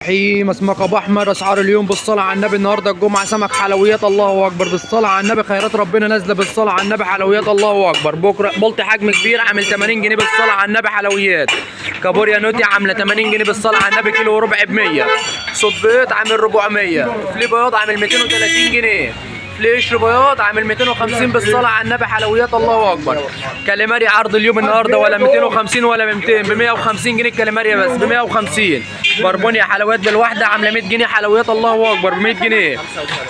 الرحيم. اسمك ابو احمد. اسعار اليوم بالصلاة على النبي. النهارده الجمعة، سمك حلويات الله اكبر بالصلاة على النبي. خيرات ربنا نازله بالصلاة على النبي، حلويات الله اكبر. بكره بلطي حجم كبير عامل 80 جنيه بالصلاة على النبي، حلويات. كابوريا نوتي عامله 80 جنيه بالصلاة على النبي، كيلو وربع ب 100. صبيط عامل 400. فلي بياض عامل 230 جنيه. فلي قشر بياض عامل 250 بالصلاة على النبي، حلويات الله اكبر. كاليماري عرض اليوم النهارده ولا 250 ولا 200، ب 150 جنيه الكاليماري بس، ب 150. بربونيا حلويات بالواحده عامله 100 جنيه، حلويات الله اكبر ب 100 جنيه.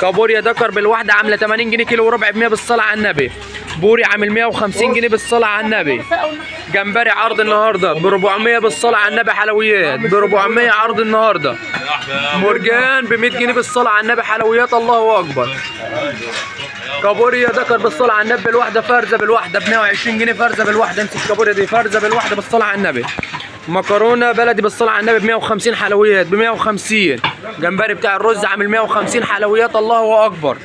كابوريا دكر بالواحده عامله 80 جنيه، كيلو وربع ب 100 بالصلاة على النبي. بوري عامل 150 جنيه بالصلاة على النبي. جمبري عرض النهارده ب 400 بالصلاة على النبي، حلويات ب 400 عرض النهارده. مرجان ب 100 جنيه بالصلاة على النبي، حلويات الله اكبر. كابوريا ذكر بالصلاة على النبي بالواحده، فرزه بالواحده ب 120 جنيه، فرزه بالواحده. امسك كابوريا دي فرزه بالواحده بالصلاة على النبي. مكرونه بلدي بالصلاة على النبي ب 150، حلويات ب 150. جمبري بتاع الرز عامل 150، حلويات الله اكبر.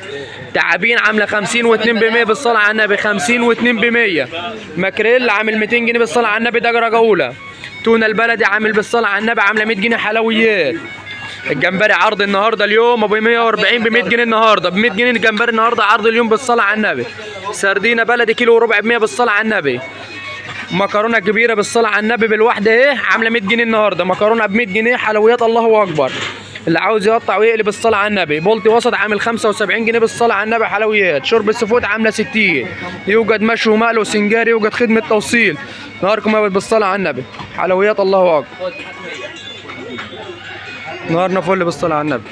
تعابين عامله 50 و2 ب 100 بالصلاة على النبي، 50 و2 ب 100. ماكريل عامل 200 جنيه بالصلاة على النبي، ده درجه اولى. تونه البلدي عامل بالصلاة على النبي عامله 100 جنيه، حلويات. الجمبري عرض النهارده اليوم ابو 140 ب 100 جنيه النهارده، ب 100 جنيه الجمبري النهارده عرض اليوم بالصلاة على النبي. سردينه بلدي كيلو وربع ب 100 بالصلاة على النبي. مكرونه كبيرة بالصلاة على النبي بالواحده ايه عامله 100 جنيه النهارده، مكرونه ب 100 جنيه، حلويات الله اكبر. اللي عاوز يقطع ويقلب بالصلاة على النبي. بولتي وسط عامل 75 جنيه بالصلاة على النبي، حلويات. شرب السفود عامله 60. يوجد مشوي ومقلي وسنجاري، يوجد خدمة توصيل. نهاركم ابيض بالصلاة على النبي، حلويات الله اكبر. نهارنا فل بالصلاة على النبي.